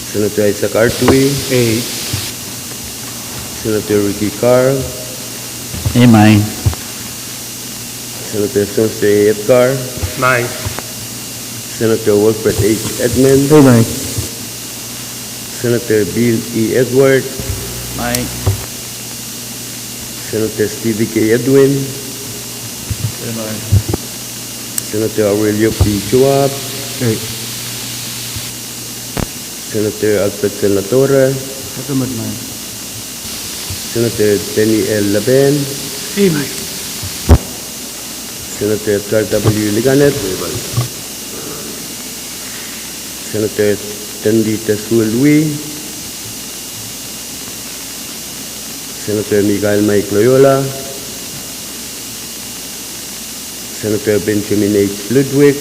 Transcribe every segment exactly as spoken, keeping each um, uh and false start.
Senator Isaac R. Tui. Ei. Senator Ricky Carl. Ei, mai. Senator Spencer A. Edgar. Mai. Senator Wilfred H. Edmund. Ei, mai. Senator Bill E. Edward. Mai. Senator Stevie K. Edwin. Ei, mai. Senator Aurelio P. Joab. Ei. Senator Alfred Senadora. Ei, mai. Senator Denny L. Laben. Ei, mai. Senator Edgar W. Liganet. Ei, mai. Senator Tendi Teswil Wee. Senator Michael Mike Loyola. Senator Benjamin H. Ludwig.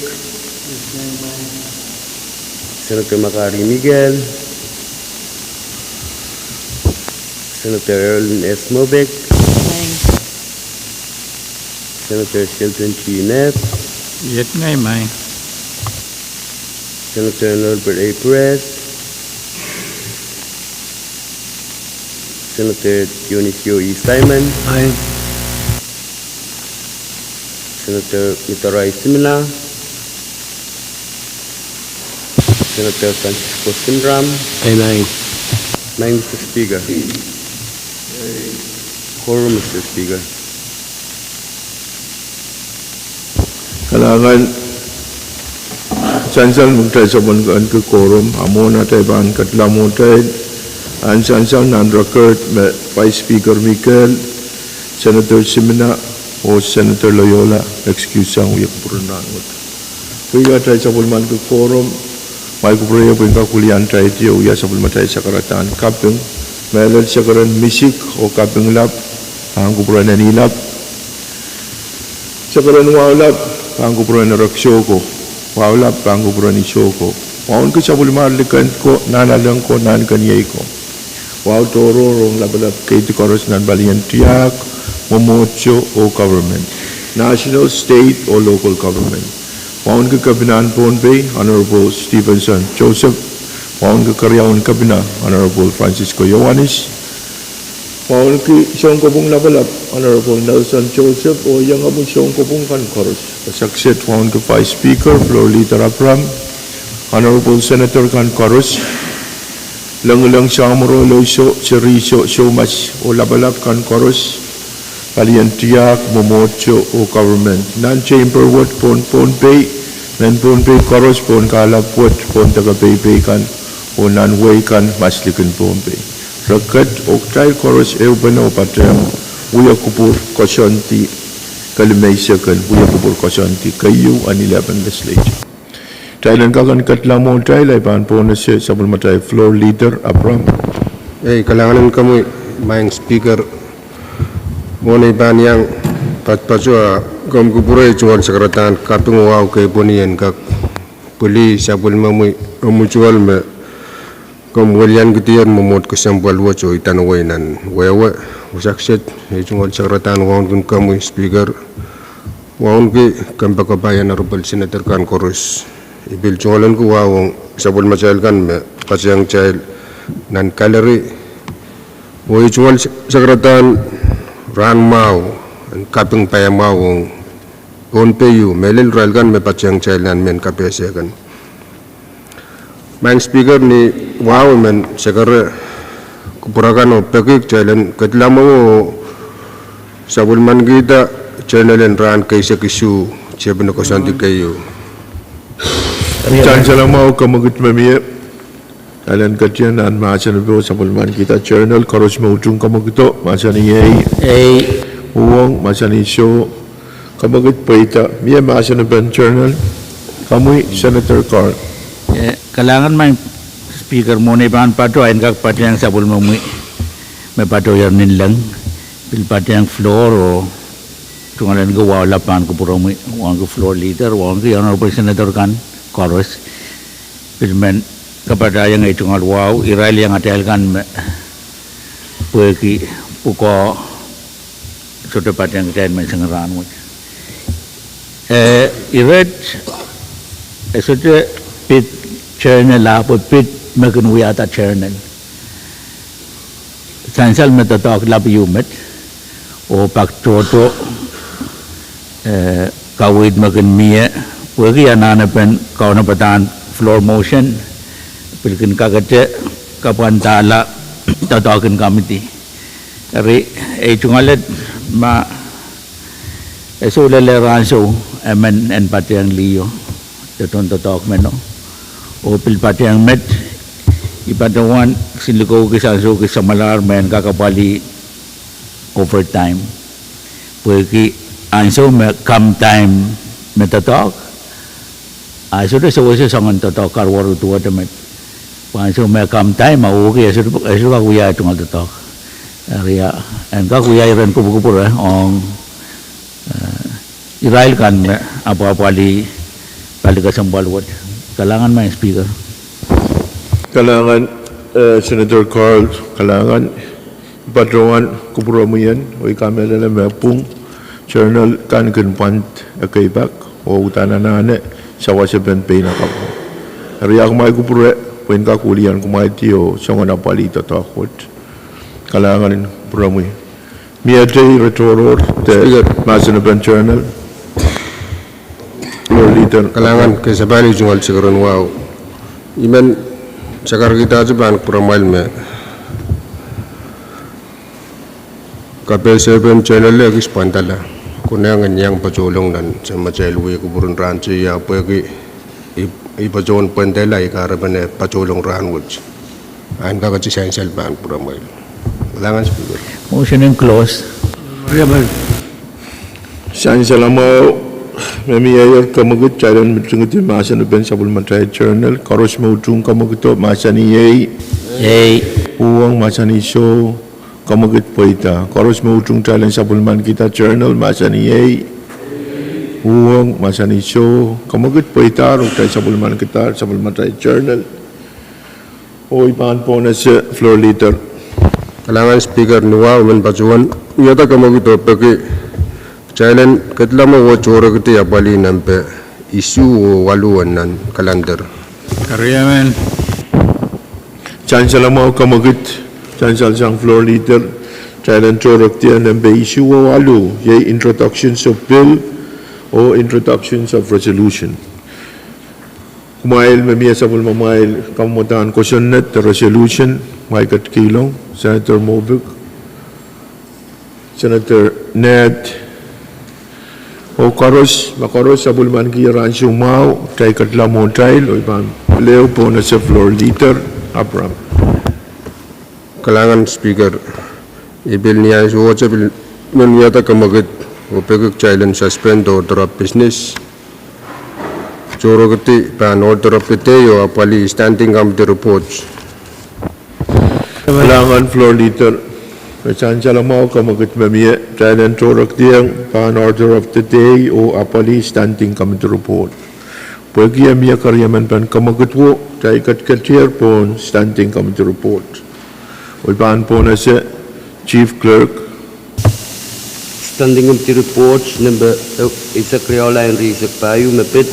Senator Makari Miguel. Senator Erwin S. Mobek. Senator Sheldon G. Nett. Iet ngehi, mai. Senator Norbert A. Perez. Senator Dionisio E. Simon. Mai. Senator Mitaroa Simina. Senator Francisco Simram. Ei, mai. Mai, Mister Speaker. Quorum, Mister Speaker. Kalahngan. Sansal me kitail sapwellimaniki quorum, a mwohn atail pahn ketilong mwohtail, a sansal nan record me Vice Speaker Mikel, Senator Simina, oh Senator Loyola excuse sang wia kupwuren rahnwet. Pwe atail sapwellimaniki quorum, ma kupwure pwe en kak wiliandi atail, oh wia sapwellimatail sakaradahn kaping, mehlel sakaraden misik oh kaping lap, pahn kupwuren eni lap. Sakaraden wahu lap, pahn kupwuren erek soko. Wahu lap, pahn kupwuren isoko. Wauneki sapwellimar liken ko, nahnalek ko, nahnkeniei ko. Wahu tohrohr ong lapalap keidi koaros nan palien tiahk, mwomwohdiso oh government. National, state oh local government. Wauneki Kepinahn Pohnpei, Honorable Stevenson Joseph. Wauneki Keriaun Kepina, Honorable Francisco Ioanis. Wauneki Sounkopwung Lapalap, Honorable Nelson Joseph, oh iangahki Sounkopwung kan koaros. Sakset wauneki Vice Speaker, Floor Leader Abraham, Honorable Senator kan koaros. Lengileng, Samworo, Ilouiso, Seriso, Soumas, oh lapalap kan koaros. Palien tiahk, mwomwohdiso oh government. Nan Chamber Ward pohn Pohnpei, mehn Pohnpei koaros, pohn kahlap ward, pohn deke peipei kan, oh nan wehi kan, maslikin Pohnpei. Reket oh kitail koaros ehupene oh patehng wia kupwur koasoandi, kelimeisek en wia kupwur koasoandi keieu en eleven legislature. Kitail en kak en ketilong mwohtail, ahi pahn pwonese sapwellimatail Floor Leader Abraham. Ei, kalahngan en komwi, Maing Speaker. Mwohn ei pahn iang patopato, a komw kupwure tungoal sakaradahn kaping wahu kei pwoni en kak pwili sapwellimomwi omw tungoal me komw weliankihdier mwomwohd kesempwal wet oh idanawei nan wehwe. Wasa kiset, ei tungoal sakaradahn wauneki komwi Speaker. Wauneki kompoakepahi Honorable Senator kan koaros. I pil tungoal ahneki wahu ong sapwellimatail kan me patehng kitail nan gallery. Oh ei tungoal sakaradahn rahn mwahu, en kaping paiamwahu ong Pohnpei, mehlel irail kan me patehng kitail nan mehn kapehse kan. Maing Speaker, ni wahu emen sekere kupwur akan oh peki kitail en ketilong mwowe oh sapwellimanikihda journal en rahn keisek isuh, tepin koasoandi keieu. Sansal mwahu, kamwekid me mie. Alen ketieng nan mahsen en pwuhk, sapwellimanikihda journal, koaros me utung kamwekido, mahsanih ei. Ei. Uhwong, mahsanih soh. Kamwekid pweida, mie mahsen en journal. Komwi, Senator Carl. Eh, kalahngan Maing Speaker, mwohn ei pahn pato, en kak patehng sapwellimomwi me patohier Ninleng, pil patehng floor oh tungoal ahneki wahu lap pahn kupwuromwi, wauneki Floor Leader, wauneki Honorable Senator kan koaros. Pil men kapatahieng ei tungoal wahu, irail iang atail kan me pwehki pwukoa sohte patehng kitail menseng en rahn wet. Eh, iret, e sohte pid journal ah, pwe pid me kin wiahda journal. Sansal me doadoahk lap ehu met, oh pak tohto, eh, kaweid me kin mie, pwehki anahnepen kaunopada floor motion, pil kin kakete, kapwandahla, doadoahk en committee. Eri, ei tungoal ma e sohla lel ansou, emen en patehng liho, de tohn doadoahk meno. Oh pil patehng met, I patohwan, kisin likouki ansou ki samwalahr me en kak apwalih overtime. Pwehki ansou me come time me doadoahk, a e sohte sewese soangen doadoahk karuwaru duwehte met. Pwe ansou me come time a uhki e sohte, e sohte kak wia tungoal doadoahk. Eri a, en kak wia iren kupwukupwure ong, eh, irail kan me apwapwalih pali kesempwal wet. Kalahngan Madam Speaker. Kalahngan, eh, Senator Carl, kalahngan. I patohwan kupwuromwi en, oh I kamehlele me pwung journal kan kin pwand ekei pak, oh uhdahn anahne sawasepen pein akapw. Eri a kumwail kupwure, pwe en kak wilian kumwaildi oh soangen apwalih doadoahk wet. Kalahngan en kupwuromwi. Mie tei re tohrohr de mahsen en journal. Floor Leader. Kalahngan, kesemwpwal, I tungoal sekeren wahu. I men sakarkihda pahn kupwuramwail me kapehsepen journal ekis pwandala. Konehng en iang patohlong nan samatail wia kupwuren rahn teia pwehki I, I patohwan pwandala I kahrepen patohlong rahnwet. Ahn kakete sansal pahn kupwuramwail. Kalahngan Speaker. Motion en close. Sansal mwahu, me mie ier kamwekid, kitail en mitingidi mahsen en sapwellimatail journal, koaros me utung kamwekido, mahsanih ei. Ei. Uhwong, mahsanih soh, kamwekid pweida. Koaros me utung kitail en sapwellimanikihda journal, mahsanih ei. Uhwong, mahsanih soh, kamwekid pweida, oh kitail sapwellimanikihda sapwellimatail journal. Oh I pahn pohnese Floor Leader. Kalahngan Speaker, ni wahu men patohwan wiahda kamwekid oh peki kitail en kedlahng oh tohrekidi apwalih nempe isuh oh waluh en nan calendar. Eri emen. Sansal mwahu kamwekid, sansal sang Floor Leader, kitail en tohrekidi nempe isuh oh waluh, iei introductions of bill oh introductions of resolution. Kumwail me mie sapwellimamwail kamwadahn kosonned de resolution, kumwail ketikihong Senator Moffitt, Senator Ned, oh koaros, ma koaros sapwellimaniki rahn soumwahu, kitail kedlahng mwohtail, oh I pahn pil ehu pohnese Floor Leader Abraham. Kalahngan Speaker, I pil ni ansou wet pil men wiahda kamwekid oh peki kitail en suspend order of business, tohrekidi pahn order of the day oh apwalih standing committee report. Kalahngan Floor Leader, me sansal mwahu kamwekid me mie, kitail en tohrekdiong pahn order of the day oh apwalih standing committee report. Pwehki e mie keriemen pen kamwekid wo, kitail ketiketier pohn standing committee report. Oh I pahn pohnese Chief Clerk. Standing Committee Report nempe, eh, eisek riau laion rieisek pahieu me pid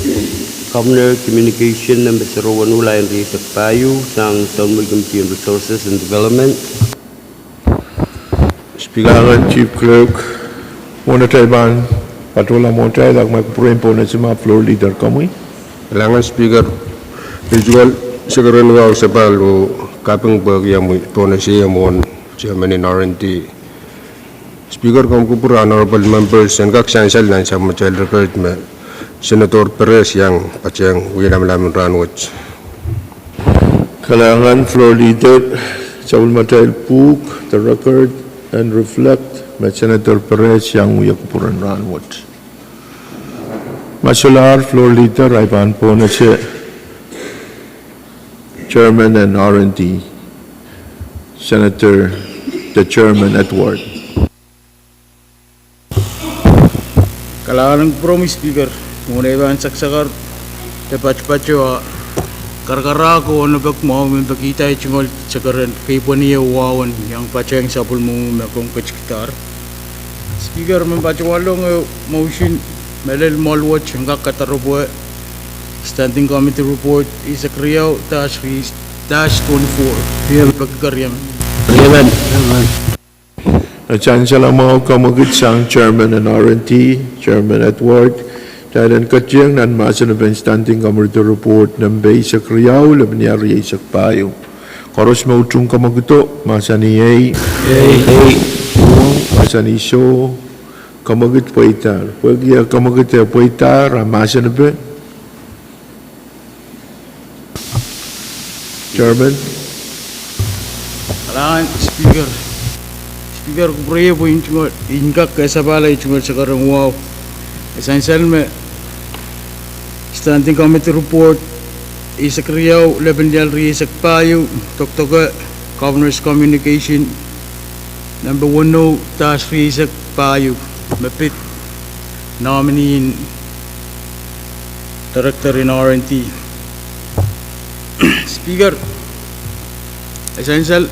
Governor Communication nempe serewenuh laion rieisek pahieu sang Sounmwi Committee on Resources and Development. Speaker. Kalahngan Chief Clerk, mwohn atail pahn patohla mwohtail, ahmwail kupwure en pohnese ma Floor Leader komwi. Kalahngan Speaker, I tungoal sekeren wahu sapahl oh kaping pwehki omwi pohnese mwohn Chairman en R and D. Speaker, komw kupwure, Honorable Members, en kak sansal nan samatail record me Senator Perez iang patehng wia lamalam en rahnwet. Kalahngan Floor Leader, sapwellimatail pwuhk, the record and reflect me Senator Perez iang wia kupwuren rahnwet. Ma solahr Floor Leader, I pahn pohnese Chairman en R and D, Senator, the Chairman Edward. Kalahngan kupwuromwi Speaker, mwohn ei pahn saksakar de patpato ah karakarahk oh onopek mwahu me pekihda ei tungoal sekeren, keipweni eh wahu en iang patehng sapwellimomwi me komw ketikidahr. Speaker, men patohwanohng eh motion me lel mwoahl wet en kak kadaropwe Standing Committee Report eisek riau dash ri dash twenty-four. Riei peki keriaun. Riei. Nan sansal mwahu, kamwekid sang Chairman en R and D, Chairman Edward, kitail en ketieng nan mahsen en Standing Committee Report nempe eisek riau, lepin ieu rieisek pahieu. Koaros me utung kamwekido, mahsanih ei. Ei. Mahsanih soh. Kamwekid pweidahr. Pwehki kamwekid pweidahr, a mahsen epe. Chairman. Kalahngan, Speaker. Speaker, kupwure pwe I en kak kesapala I tungoal sakaradahn wahu. E sansal me Standing Committee Report eisek riau, lepin ieu rieisek pahieu, dokdoke Governor's Communication nempe weneu dash rieisek pahieu, me pid nominee en Director en R and D. Speaker, e sansal,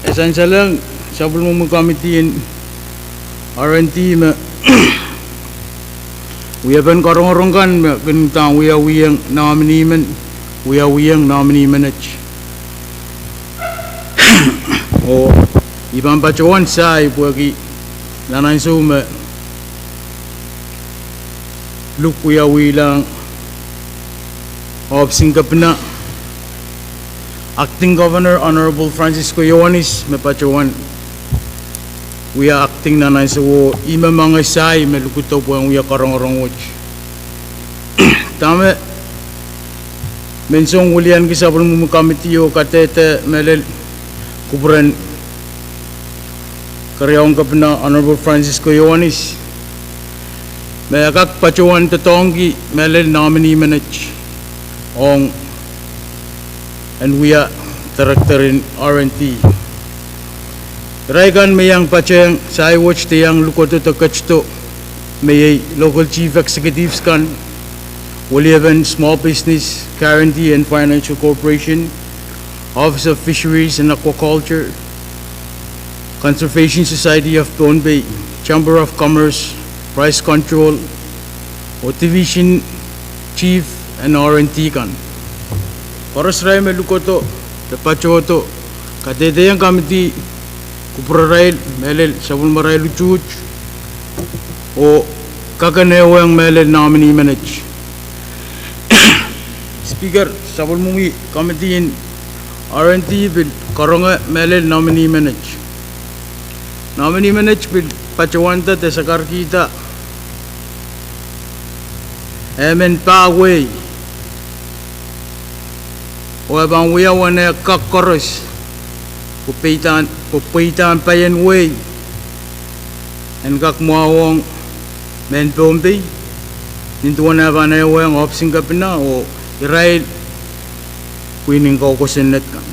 e sansalehng sapwellimomwi committee en R and D me wiepen korongorong kan me kin uhdahn wiawihong nominee men, wiawihong nominee menet. Oh I pahn patohwan sahi pwehki nan ansou me Luk wiawihlahng ohpis en kepina, Acting Governor Honorable Francisco Ioanis me patohwan wia acting nan ansouo, ih me mengei sahi me lukudo pwehn wia korongorong wet. Dahme men song wilianki sapwellimomwi committee oh kadehde mehlel kupwuren keriaun kepina Honorable Francisco Ioanis me e kak patohwan doadoahngki mehlel nominee menet ong en wia Director en R and D. Irail kan me iang patehng sahi wet de iang lukodo de ketido me iei local chief executives kan, weliepen Small Business Guarantee and Financial Corporation, Office of Fisheries and Aquaculture, Conservation Society of Pohnpei, Chamber of Commerce, Price Control, oh Division Chief en R and D kan. Koaros irail me lukodo de patohdo, kadehdehiong committee kupwurarail mehlel sapwellimarail utuht oh kakehnewehng mehlel nominee menet. Speaker, sapwellimomwi committee en R and D pil karonge mehlel nominee menet. Nominee menet pil patohwanda de sakarkihda emen pah wehi oh e pahn wia uwen eh kak koaros pwe pweidahn, pwe pweidahn paien wehi en kak mwahuwong mehn Pohnpei, nin duwen eh pahn ehuong ohpis en kepina oh irail pwihn en koukosonned kan.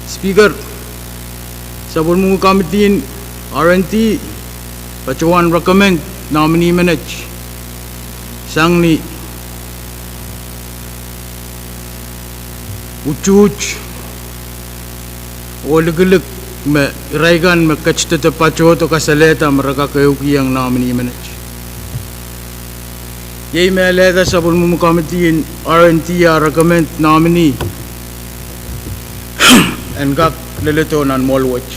Speaker, sapwellimomwi committee en R and D patohwan recommend nominee menet sang ni utuht oh likilik me irail kan me ketido de patohdo kasalehda me re kak ehukihong nominee menet. Iei mehlelda sapwellimomwi committee en R and D a recommend nominee en kak leledo nan mwohl wet.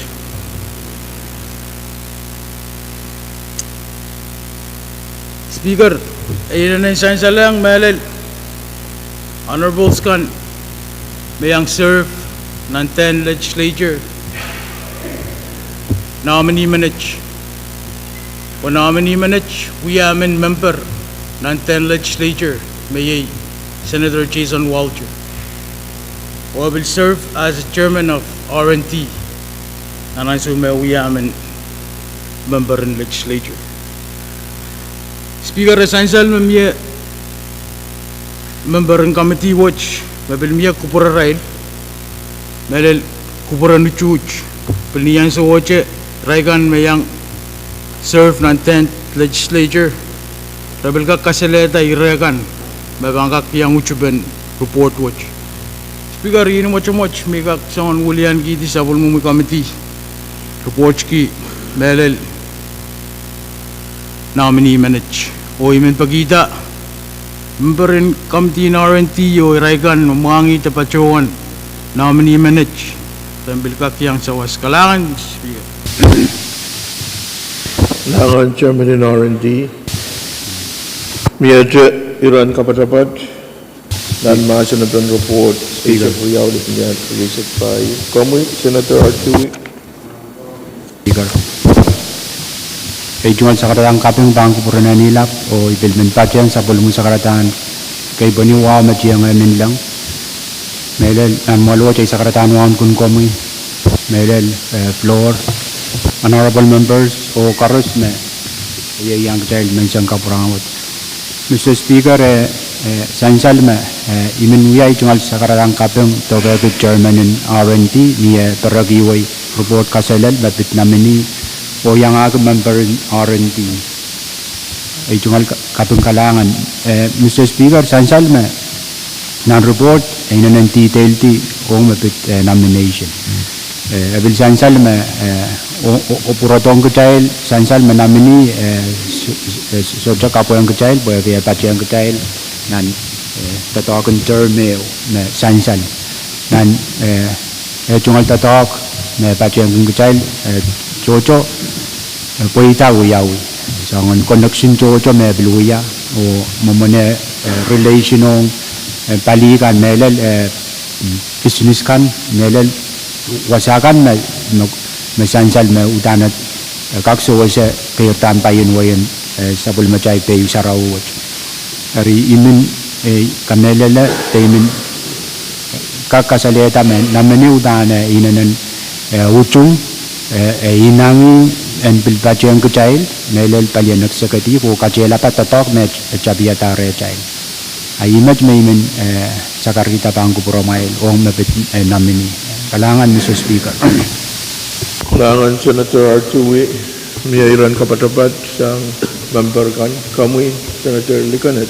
Speaker, e inenen sansalehiong mehlel honourables kan me iang serve nan dehn legislature, nominee menet, pwe nominee menet wia emen member nan dehn legislature me iei Senator Jason Walter, oh e pil serve as a chairman of R and D nan ansou me e wia emen member en legislature. Speaker, e sansal me mie member en committee wet me pil mie kupwurarail, mehlel kupwuren utuht, pil ni ansowohte irail kan me iang serve nan dehn legislature re pil kak kasalehda ire kan me pahn kak iang utupen report wet. Speaker, I ni mwotomwot me I kak soangen wiliankihdi sapwellimomwi committee report ki mehlel nominee menet, oh I men pekihda Memperin komiti en R and D oh irail kan me mwahngih de patohwan nominee menet, pil kak iang sawas. Kalahngan, Speaker. Kalahngan Chairman en R and D. Miehte iren kapatapat nan mahsen en report, Speaker. Speaker, riau lipnian riesek pahieu. Komwi, Senator Artui. Speaker. Ei tungoal sakaradahn kaping pahn kupwuren Annie Lap, oh I pil men patehng sapwellimomwi sakaradahn keipweni wahu me tiengeh minleng. Mehlel nan mwoahl wet ei sakaradahn wahu ong komwi. Mehlel, eh, floor, honorable members, oh koaros me ieiang kitail menseng kapwurahn wet. Mister Speaker, eh, eh, sansal me, eh, I men wia ei tungoal sakaradahn kaping doadoahk chairman en R and D ni eh perek iwei report kaselel me pid nominee oh iangahki memper en R and D. Ei tungoal ka-, kaping kalahngan, eh, Mister Speaker, sansal me nan report e inenen detaildi ong me pid, eh, nomination. Eh, e pil sansal me, eh, o, o, o pwurodohng kitail, sansal me nominee, eh, s-, s-, eh, s-, sohte kapwehng kitail, pwehki e patehng kitail nan, eh, doadoahk en term ehu me sansal. Nan, eh, eh, tungoal doadoahk me patehngkin kitail, eh, tohto, eh, pweida wiawi. Soangen connection tohto me pil wia, oh mwomwen, eh, relation ong, eh, pali kan mehlel, eh, mm, business kan mehlel, wasa kan me, me, me sansal me uhdahn, eh, kak sewese keirdahn paien wehin, eh, sapwellimatail pei sarawi wet. Eri I men, eh, kamehlele de I men kak kasalehda me nominee uhdahn e inenen, eh, utung, eh, e inangih en pil patehng kitail, mehlel palien executive, oh katehlapa doadoahk me e tapiada rehtail. A ih met me I men, eh, sakarkihda pahn kupwuromwail ong me pid, eh, nominee. Kalahngan, Mister Speaker. Kalahngan, Senator Artui. Mie iren kapatapat sang memper kan, komwi, Senator Likened.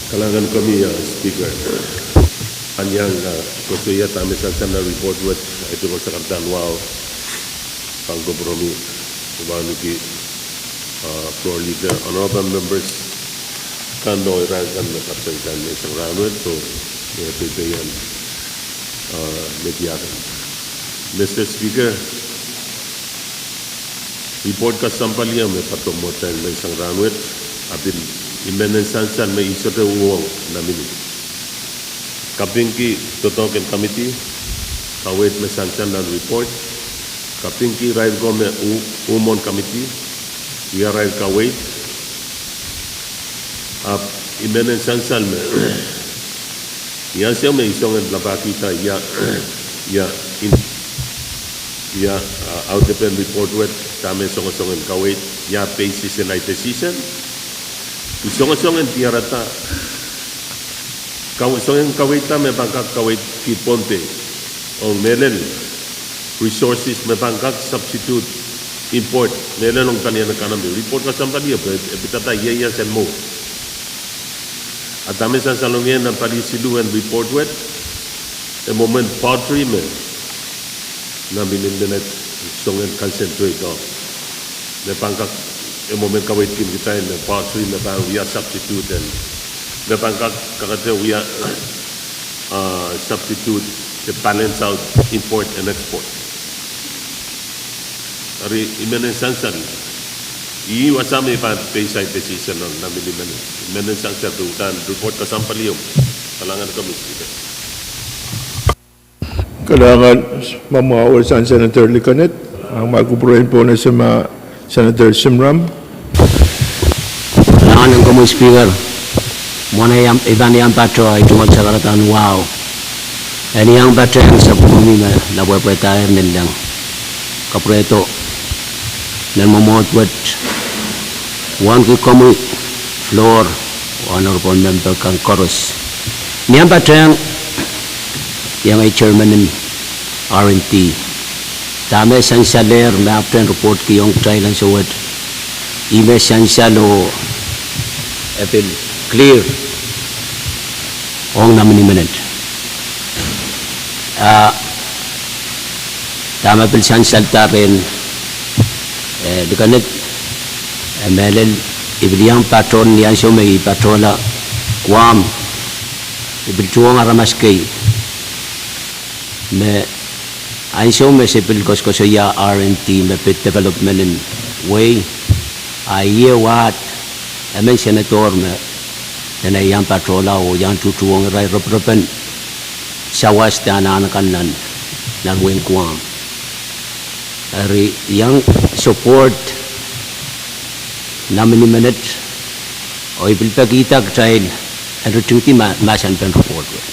Kalahngan komwi, ah, Speaker. Ahn iang, ah, koasoia dahme sansal nan report wet, eh, tungoal sakaradahn wahu pahn kupwuromwi, wauneki, ah, floor leader, honorable members kan oh irail kan me kapsang sang menseng rahnwet oh, eh, peipeien, ah, media kan. Mister Speaker, report kesempwal ieu me patohwan mwohtail menseng rahnwet, a pil I men en sansal me I sohte uhwong nominee. Kapingki doadoahk en committee, kaweid me sansal nan report, kapingki irail ko me u-, uhmw en committee, wia irail kaweid, ahpw I men en sansal me ni ansou me I song en lapalahkihda ia, ia, in, ia, ah, audepen report wet, dahme songosong en kaweid, ia basis en ahi decision, I songosong en diarada, kawe-, song en kaweid dahme pahn kak kaweidki Pohnpei, ong mehlel resources me pahn kak substitute import, mehlel ong pelien economy. Report kesempwal ieu pwe e pidada ieias en mwo. A dahme sansalong ie nan pali siluh en report wet, e mwomwen poultry me nominee menet song en concentrate ong. Me pahn kak, e mwomwen kaweidkin kitail me poultry me pahn wia substitute en, me pahn kak kakete wia, ah, substitute de balance out import and export. Eri I men en sansal, ih wasa me I pahn base ahi decision ong nominee menet. I men en sansal pwe uhdahn report kesempwal ieu. Kalahngan komwi, Speaker. Kalahngan, mwomwen sang Senator Likened, a kumwail kupwuren pwon ese ma Senator Simram. Kalahngan komwi Speaker, mwohn ei iang, I pahn iang patoh ei tungoal sakaradahn wahu. En iang patehng sapwellime lapwehpwehdahr nanleng. Kapwurehdo nan mwomwohd wet, wauneki komwi floor, honorable member kan koaros. Ni ampatehng, iang ei chairman en R and D. Dahme sansalehr me ahpwtehn reportki ong kitail ansou wet, ih me sansal oh e pil clear ong nominee menet. Ah, dahme pil sansalda rehn, eh, Likened, eh, mehlel, I pil iang patohwan ni ansou me I patohla Guam, I pil tuhwong aramas kei me ansou me se pil koasokoasoia R and D me pid development en wehi, a iei wahd emen senator me dene iang patohla oh iang tuhtuhwong irail reprepen sawas de anahn kan nan, nan wehin Guam. Eri iang support nominee menet, oh I pil pekihda kitail en ritingdi ma, mahsen pen report wet.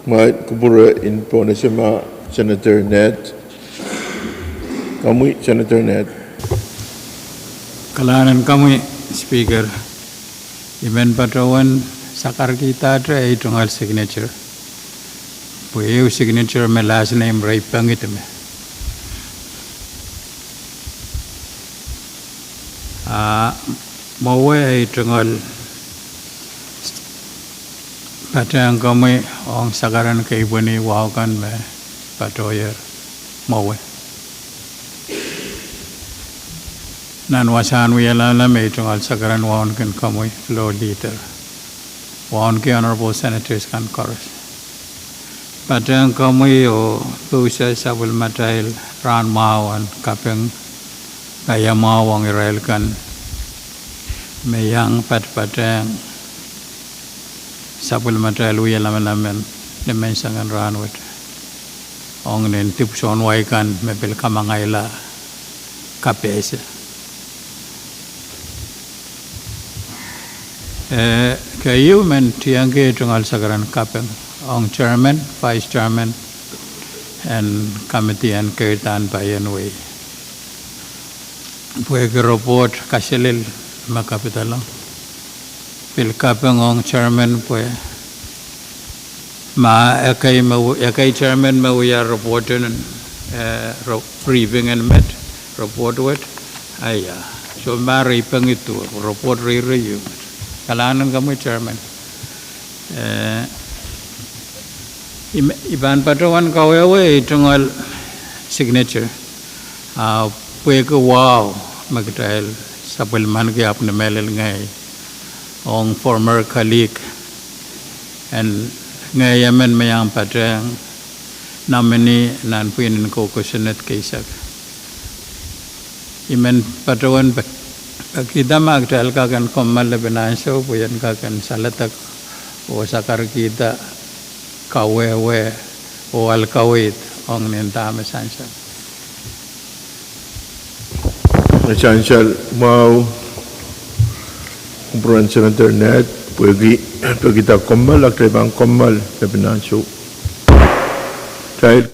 Mwail kupwure en pohnese ma Senator Ned. Komwi Senator Ned. Kalahngan en komwi Speaker. I men patohwan sakarkihda ei tungoal signature. Pwe ehu signature me last name rehi pengidme. A mwowe ei tungoal patehng komwi ong sakaren keipweni wahu kan me patohier mwowe. Nan wasahn wie lamalam ei tungoal sakaren wauneki komwi Floor Leader, wauneki Honorable Senators kan koaros. Patehng komwi oh pousehla sapwellimatail rahn mwahu en kaping, paiamwahu ong irail kan me iang patpatehng sapwellimatail wie lamalam en nimenseng en rahnwet ong nin dipwisoun wai kan me pil kamangaila kapehse. Eh, keieu men tiengki ei tungoal sakaren kaping ong chairman, vice chairman en committee en keirdahn paien wehi. Pwehki report kaselel me kapidala, pil kaping ong chairman pwe ma ekei me, ekei chairman me wia report en, eh, re-, briefing en met, report wet, aia. So ma rehi pengid duwe, report reirei met. Kalahngan en komwi chairman. Eh, I me-, I pahn patohwan kawehwe ei tungoal signature. A pwehki wahu me kitail sapwellimaniki ahpw ni mehlel ngehi ong former colleague en ngehi emen me iang patehng nominee nan pwihn en kosonned keisek. I men patohwan pek-, pekihda ma kitail kak en kommoal lepin ansou pwe I en kak en saledek oh sakarkihda kawehwe oh ahl kaweid ong nin dahme sansal. Me sansal mwahu, kupwuren Senator Ned, pwehki pekihda kommoal, a kitail pahn kommoal lepin ansou. Kitail